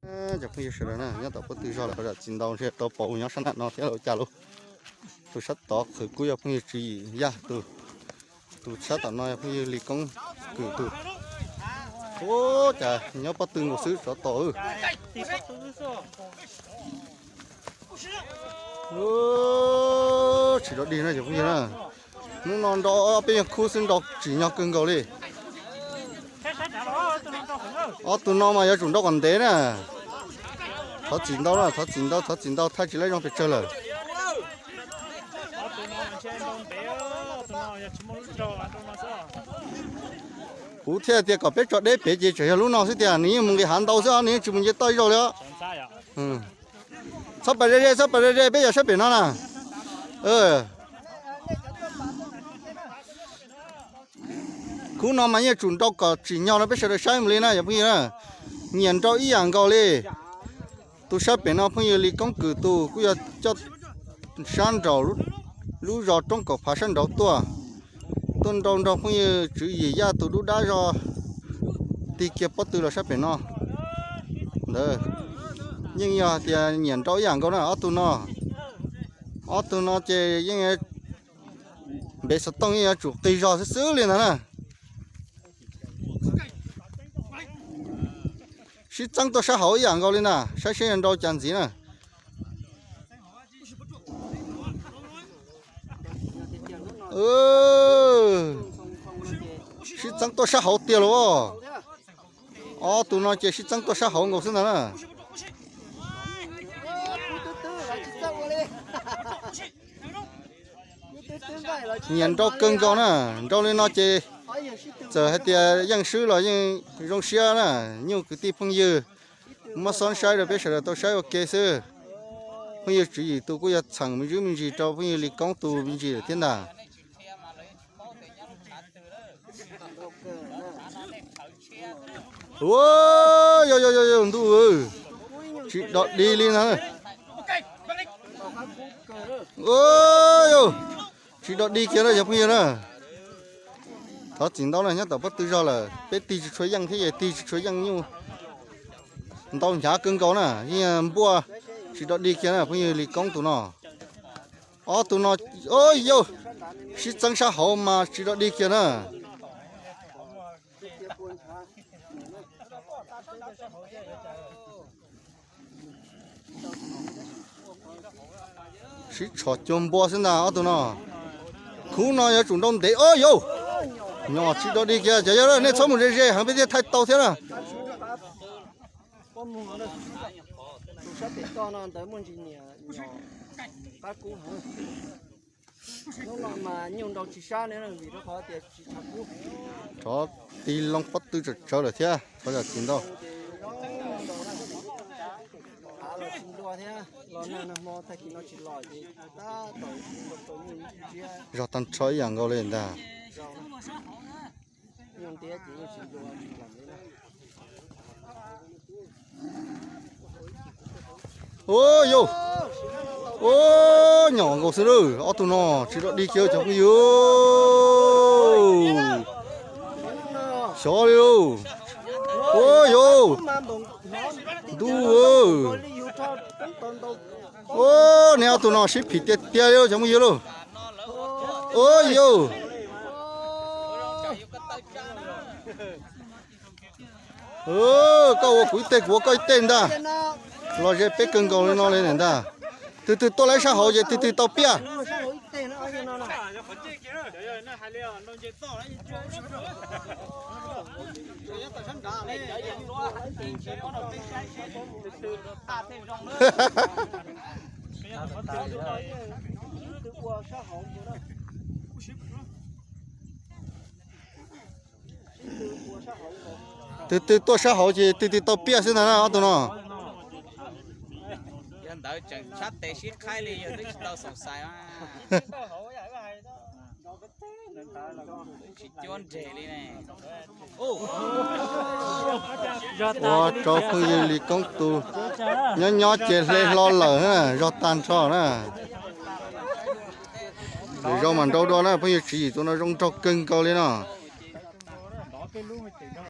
Cov phooj ywg sawv daws na, nyob tom pob tw zog lawm, ho zam txim ntau ntshe tau pauv nyob sab nram no thiab los cas lauj. Tus sab tod qhwv kub yog phooj ywg Tswv Yim Yaj, tus sab tom no yog phooj ywg Lis Koob Kws tus. Ub, cas nyob pob tw nkaus xwb tsov tom. Tsis dog dig no cov phooj ywg na. Hnub no nrau ob peb nyuag khub xwb nrau tsim nyog kawg nkaus li. Ob tug no mas yuav tsum nrau kom ntev na. Thov txim ntau na, thov txim ntau, thov txim ntau, thaij tsis laib zoo pes tsawg lawm. Kuv thiaj tias kom peb tso deb pem ces tseem yog lub no xwb tiag, nws yeej mus nqis hav ntau xwb os, nws yeej tsis mus nce toj ib zaug li os. Txhob pas ze ze, txhob pas ze ze, peb yog sab pem no na. Khub no mas yeej tsum nrau kom tsim nyog rau peb sawv daws saib mus li na cov phooj ywg na. Nyiam nrau ib yam nkaus li. Tus sab pem no phooj ywg Lis Koob Kws tus kuj yog coj sab nraum lub zos Roob Kaum Phav sab nraud tuaj, tuaj nrau nrog phooj ywg Tswv Yim Yaj tus dub dab zog tig kiag pob tw los sab pem no ntawd. Yeej yog hais tias nyiam nrau ib yam nkaus na ob tug no. Ob tug no ces yeej npe xov tooj yeej yuav tsum qis zog xwb xwb li ntag na. Sib txeeb tuaj sab hauv ib yam nkaus li ntag, saib seb yuav nrau cas ntxiv na. Sib txeeb tuaj sab hauv tiag lauj. Ob tug no ces sib txeeb tuaj sab hauv nkaus xwb ntag na. Nyiam nrau kawg nkaus na, nrau li no ces txawm hais tias yeej swb los yeej zoo siab na. Nyuj kwv tij phooj ywg muab xob saib rau peb sawv daws tau saib ua ke xwb. Phooj ywg Tswv Yim tus kuj yog txheem me ntsis me ntsis rau phooj ywg Lis Koob tus me ntsis lawm thiab ntag. Ua, yog yog yog yog ntuj, tsis dog dig li ntag. Ua, yog tsis dog dig kiag na cov phooj ywg na. Thov txim ntau na, nyob tom pob tw zog lawm peb tig tsis tshua yeej thiab ces tig tsis tshua yeej nyuj ntau hnyav kawg nkaus na, yeej npuaj tsis dog dig kiag na phooj ywg Lis Koob tus no. Ob tug no, yog sib txeeb sab hauv mas tsis dog dig kiag na. Sib tshov cuag npua xwb ntag ob tug no. Khub no yuav tsum nrau ntev. Yog, nyom tsis dog dig kiag, cov yawg nej txhob mus ze ze heev peb thiaj thaij tau thiab na. Rov tig loo pob tw tsawm tsawv lawm thiab, thov zam txim ntau. Zog tag nrho ib yam nkaus li ntag. Yog, nyom nkaus xwb lawm, ob tug no tsis dog dig kiag cov phooj ywg. Xyov li lauj. Yog, ntuj, neb ob tug no sib phim tiag tiag li cov phooj ywg lauj. Yog, koj ua kuv ib teg kuv ua koj ib teg ntag. Los ze peb kawg nkaus li no li ntag. Tus twg tuaj laib sab hauv ces tus twg tau piaj. Tus twg tuaj sab hauv ces tus twg tau piaj xwb ntag na ob tug no. Yog ntawd tseem sab tes sib qhaib li yog twb tsis tau xoom xais mas. Tsis cuab nreg li ne. Ua rau phooj ywg Lis Koob tus nyob nyob ces hle hlo lawm na, zog tag nrho na. Lwm zaus mam nrau dua na, phooj ywg Tswv Yim tus no zoo nraug kawg nkaus li no.